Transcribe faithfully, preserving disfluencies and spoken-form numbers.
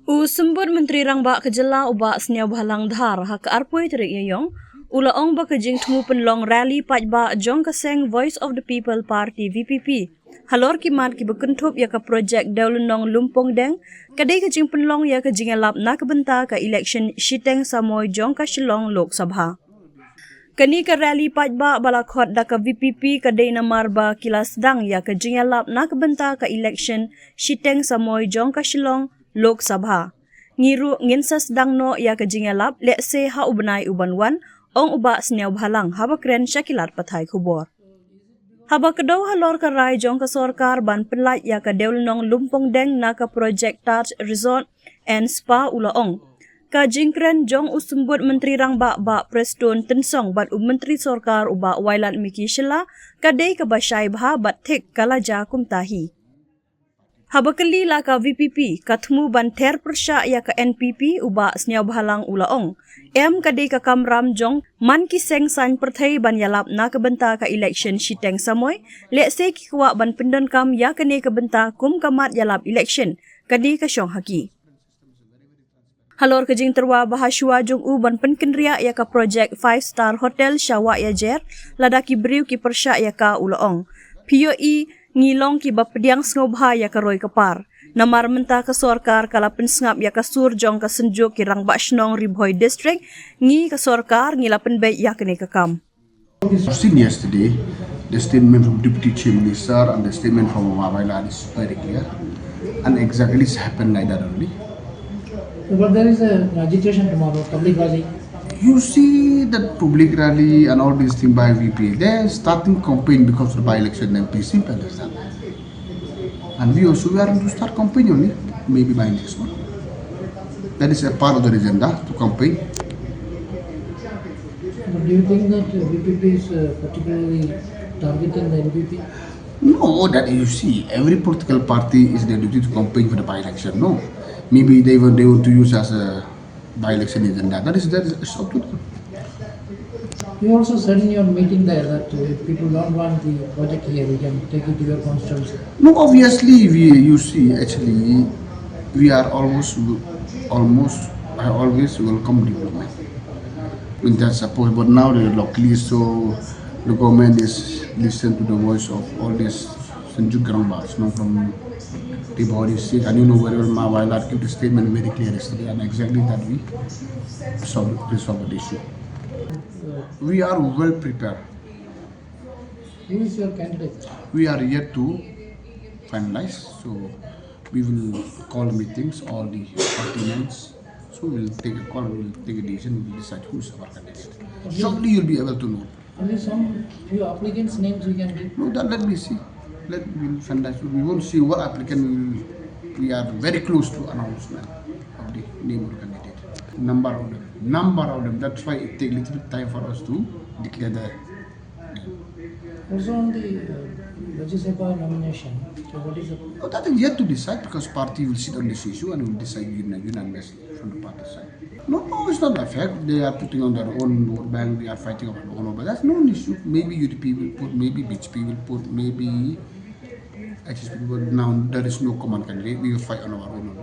U Symbud Myntri Rangbah ka jylla u Bah Sniawbhalang Dhar ha ka arphew tarik Ïaïong u la ong ba ka jingthmu pynlong rally paidbah jong ka seng Voice of the People Party, V P P, halor ki mat kiba kynthup ïa ka projek Dewlynnong Lumpongdeng ka dei ka jingpynlong ïa ka jingïalap na ka bynta ka election shiteng samoi jong ka Shillong Lok Sabha. Kane ka rally paidbah ba la khot da ka V P P ka dei namar ba ki la sdang ïa ka jingïalap na ka bynta ka election shiteng samoi jong ka Shillong Lok Sabha. Ngi ruh ngin sa sdang noh ïa ka jingïalap lehse ha u bnai u ban wan, ong u Bah Sniawbhalang haba kren sha ki lad pathai khubor. Haba kdew halor ka rai jong ka sorkar ban pynlait ïa ka Dewlynnong Lumpongdeng na ka projek Taj Resort and Spa u la ong, ka jingkren jong u Symbud Myntri Rangbah Bah Prestone Tynsong bad u Myntri Sorkar u Bah Wailadmiki Shylla ka dei kaba shai bha bad thik ka la jia kumta hi. Haba kylli la ka V P P ka thmu ban ther pyrshah ïa ka N P P, u Bah Sniawbhalang u la ong, em, ka dei ka kamram jong man ki seng saiñ pyrthei ban ïalap na ka bynta ka election shiteng samoi, lehse ki kwah ban pyndonkam ïa kane ka bynta kum ka mat ïalap election, ka dei ka shong ha ki. Halor ka jingtyrwa ba ha shuwa jong u ban pynkynriah ïa ka projek five star hotel sha Wah Ïajer, lada ki briew ki pyrshah ïa ka u la ong, phi ïohi ngi long kiba pdiang sngewbha ïa ka roi ka par. Namar mynta ka sorkar ka la pynsngap ïa ka sur jong ka Synjuk ki Rangbah Shnong Ri Bhoi District, ngi ka sorkar ngi la pynbeit ïa kane ka kam. I've seen yesterday the statement from Deputy Chief Minister and the statement from Mama Baila is very clear. And exactly it's happened like that only. But there is a agitation tomorrow, public rally. You see that public rally and all these things by V P, they're starting campaign because of the by-election M P, simple as that. And we also, we are going to start campaign only, maybe by next month. That is a part of the agenda to campaign. But do you think that V P P is uh, particularly targeting the N P P? No, that you see, every political party is their duty to campaign for the by-election. No, maybe they want, they want to use as a by-election agenda. That is, that is, it's up to them. You also said in your meeting there that uh, if people don't want the project here, you can take it to your constituency. No, obviously, we, you see, actually, we are almost, almost, I always welcome development. When that's supposed, but now they're locally, so the government is listen to the voice of all these Synjuk Rangbah Shnong from Ri Bhoi District, and you know very well Ma Wailadmiki gave the statement very clear yesterday, and exactly that we solve, resolve the issue. We are well prepared. Who is your candidate? We are yet to finalize, so we will call meetings, all the party names. So we'll take a call, we'll take a decision, we'll decide who is our candidate. Shortly you'll be able to know. Only some few applicants' names we can give. No, that let me see. Let, we'll finalize. We won't see what applicant we will. We are very close to announcement of the name of candidate. Number of them. Number of them. That's why it takes little bit time for us to declare the name. Also on the uh, Rajya Sabha nomination, so what is the... Oh, that is yet to decide because party will sit on this issue and will decide uni- unanimously from the party side. No, no, it's not a fact. They are putting on their own vote bank. We are fighting about our own, but that's no issue. Maybe U D P will put, maybe B J P will put, maybe H S P will put. Now there is no common candidate. We will fight on our own.